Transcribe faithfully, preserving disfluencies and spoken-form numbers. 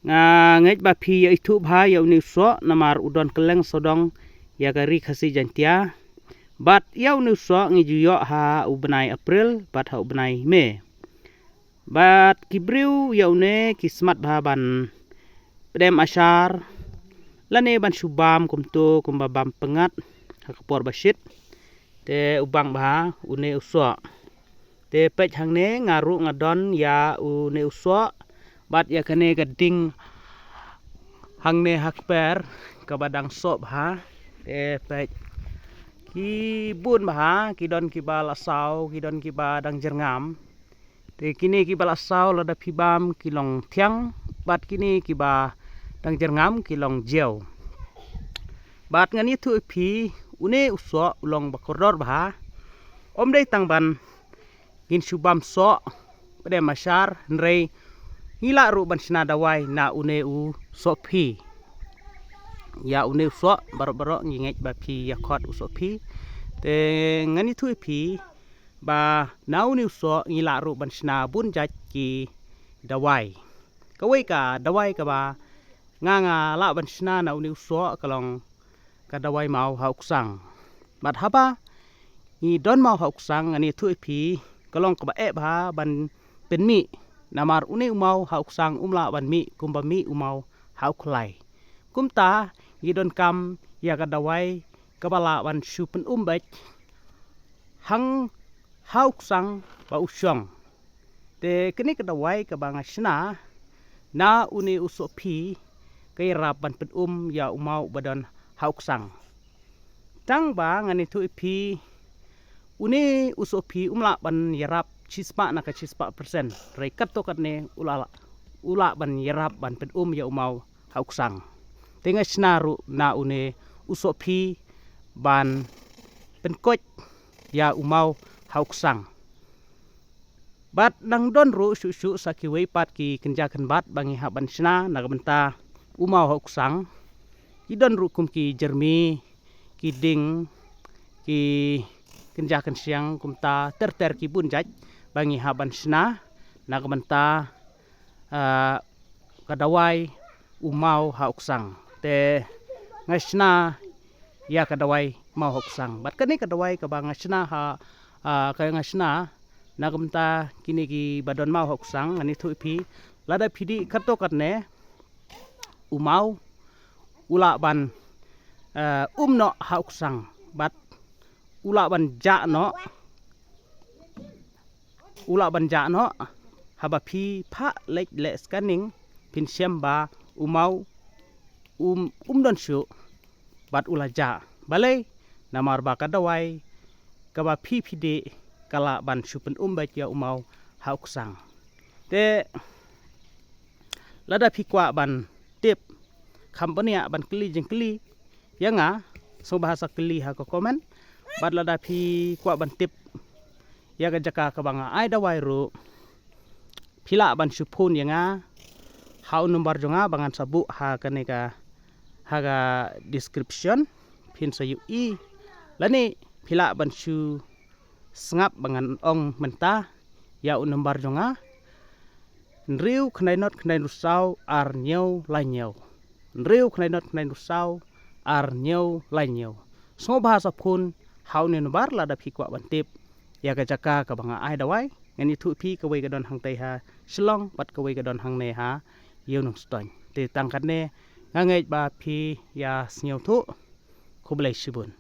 Nga ngeit ba phi ïa ithuh bha ïa une u soh namar u don kylleng sawdong ïa ka Ri Khasi Jaiñtia. Bad ïa une u soh ngi ju ïoh ha u bnai April bad ha u bnai May. Bad ki briew ïa une ki smat bha ban pdem ashar lane ban shu bam kumto kumba bam pyngngad ha ka por ba shit. Te u bang bha une u soh. Te peit hangne nga ruh nga don ïa une u soh bad ïa kane ka ding hangne ha kper kaba dang soh bha. Te peit ki bun bha, ki don kiba la saw, ki don kiba dang jyrngam. Te kine kiba la saw lada phi bam ki long thiang bad kine kiba dang jyrngam ki long jiaw. Bad ngan ïathuh ïa phi une u soh u long ba kordor bha. Ym dei tang ban ngin shu bam soh pdem ashar hynrei ngi lah ruh ban shna dawai na une u soh phi. Ïa une u soh baroh baroh ngi ngeit ba phi ïa khot u soh phi. Te ngan ïathuh ïa phi ba na une u soh ngi lah ruh ban shna bun jait ki dawai. Kawei ka dawai kaba nga nga lah ban shna na une u soh ka long ka dawai maw ha u ksang. Bad haba ngi don maw ha u ksang ngan ïathuh ïa phi ka long kaba eh bha ban pynmih. Namar une u maw ha u ksang um lah ban mih kumba mih u maw ha u khlai. Kumta ngi donkam ïa ka dawai kaba lah ban shu pynum beit hang ha u ksang ba u shong. Te kane ka dawai kaba nga shna na une u soh phi ka ïarap ban pynum ïa u maw ba don ha u ksang. Tang ba ngan ïathuh ïa phi une u soh phi um lah ban ïarap shispah na ka shispah percent. Hynrei katto katne u lah, u lah ban ïarap ban pynum ïa u maw ha u ksang. Te nga shna ruh na une u soh phi ban pynkoit ïa u maw ha u ksang. Bad nang don ruh shuh shuh sa kiwei pat ki kynja kynbat ba ngi hap ban shna na ka bynta u maw ha u ksang. Ki don ruh kum ki jyrmi, ki ding, ki kynja kynshiang kumta ter ter ki bun jait ba ngi hap ban shna na ka bynta ah, ka dawai u maw ha u ksang. Te nga shna ïa ka dawai maw ha u ksang. Bad kane ka dawai kaba nga shna ha, ah, ka nga shna na ka bynta kine kiba don maw ha u ksang ngan ïathuh ïa phi lada phi dih katto katne u maw u lah ban, eh, um noh ha u ksang bad u lah ban jah noh u lah ban jah noh. Haba phi phah leit leh scanning phin shem ba u maw um, um don shuh bad u la jah. Balei? Namar ba ka dawai kaba phi phi dih ka lah ban shu pynum beit ïa u maw ha u ksang. Te lada phi kwah ban tip kham bniah ban kylli jingkylli ïa nga, sngewbha sa kylli ha ka comment. Bad lada phi kwah ban tip ïa ka jaka kaba nga ai dawai ruh phi lah ban shu phone ïa nga ha u number jong nga ba ngan sa buh ha kane ka, ha ka description. Phin sa ïohi lane phi lah ban shu sngap ba ngan ong mynta ïa u number jong nga. Hynriew khyndai not khyndai hynriew saw ar hynñiew lai hynñiew. Hynriew khyndai not khyndai hynriew saw ar hynñiew lai hynñiew. Sngewbha sa phone ha une u number lada phi kwah ban tip ïa ka jaka kaba nga ai dawai. Ngan ïathuh ïa phi kawei ka don hangtei ha Shillong bad kawei ka don hangne ha Ïew Nongstoiñ. Te tang katne nga ngeit ba phi ïa sngewthuh. Khublei shibun.